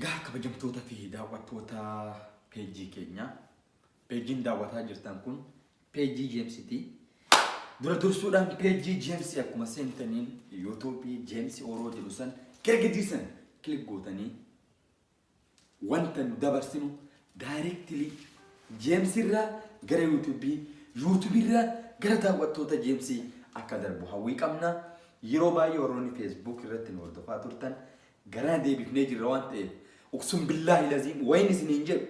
Egaa kabajamtoota fi daawwattoota peejii keenyaa, peejiin daawwataa jirtan kun peejii Jeemsiti. Dura dursuudhaan peejii Jeemsi akkuma seentaniin yuutuubii Jeemsi Oroo jedhu san gara gadii san click gootanii wanta nu dabarsinu directly Jeemsi irraa gara yuutuubii, yuutuubii irraa gara daawwattoota Jeemsii akka darbu hawwii qabna. Yeroo baay'ee warroonni Facebook irratti nu hordofaa turtan garana deebifnee jirra waan ta'eef, uqsum billaahi laziim wayin isiniin jedhu,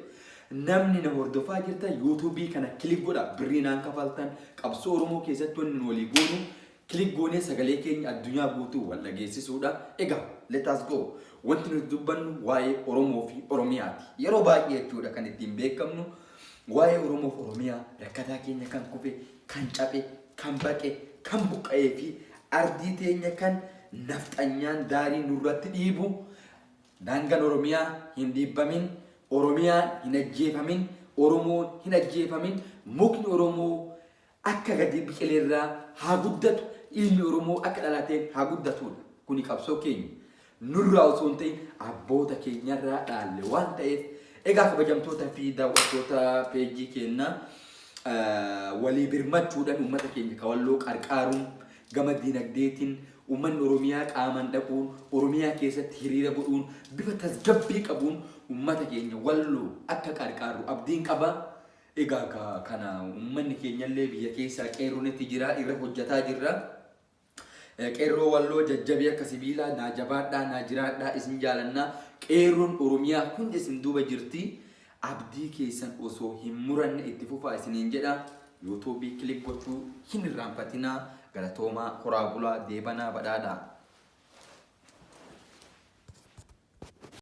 namni na hordofaa jirtan yuutuubii kana click godha. Birrii naan kafaltan. Qabsoo Oromoo keessatti wanni nu walii goonu click goonee sagalee keenya addunyaa guutuu wal dhageessisuudha. Egaa let us go. Wanti nuti dubbannu waa'ee Oromoo fi Oromiyaati. Yeroo baay'ee jechuudha kan ittiin beekamnu waa'ee Oromoo fi Oromiyaa, rakkataa keenya kan kufe, kan cabe, kan baqe, kan buqqa'ee fi ardii teenya kan nafxanyaan daarii nurratti dhiibu, daangaan Oromiyaa hin dhiibbamin, Oromiyaan hin ajjeefamin, Oromoon hin ajjeefamin, mukni Oromoo akka gadi biqileerraa haa guddatu, ilmi Oromoo akka dhalateen haa guddatudha. Kuni qabsoo keenya nurraa osoo hin ta'in abboota keenyarraa dhaalle waan ta'eef, egaa kabajamtoota fi daawwattoota peejii keenyaa, walii birmachuudhaan uummata keenya kawalloo qarqaaruun, gama diinagdeetiin uummanni Oromiyaa qaamaan dhaquun, Oromiyaa keessatti hiriira godhuun, bifa tasgabbii qabuun uummata keenya Walloo akka qarqaarru abdiin qaba. Egaa kana uummanni keenyallee biyya keessaa qeerroon itti jira, irra hojjetaa jirra. Qeerroo Walloo jajjabee akka sibiilaa naa jabaadhaa, naa jiraadhaa, isin jaalannaa. Qeerroon Oromiyaa hundi isin duuba jirti. Abdii keessan osoo hin muranne itti fufaa isiniin jedha. Yuutuubii click gochuu hin irraanfatinaa. Galatoomaa, horaa bulaa, deebanaa, badhaadhaa.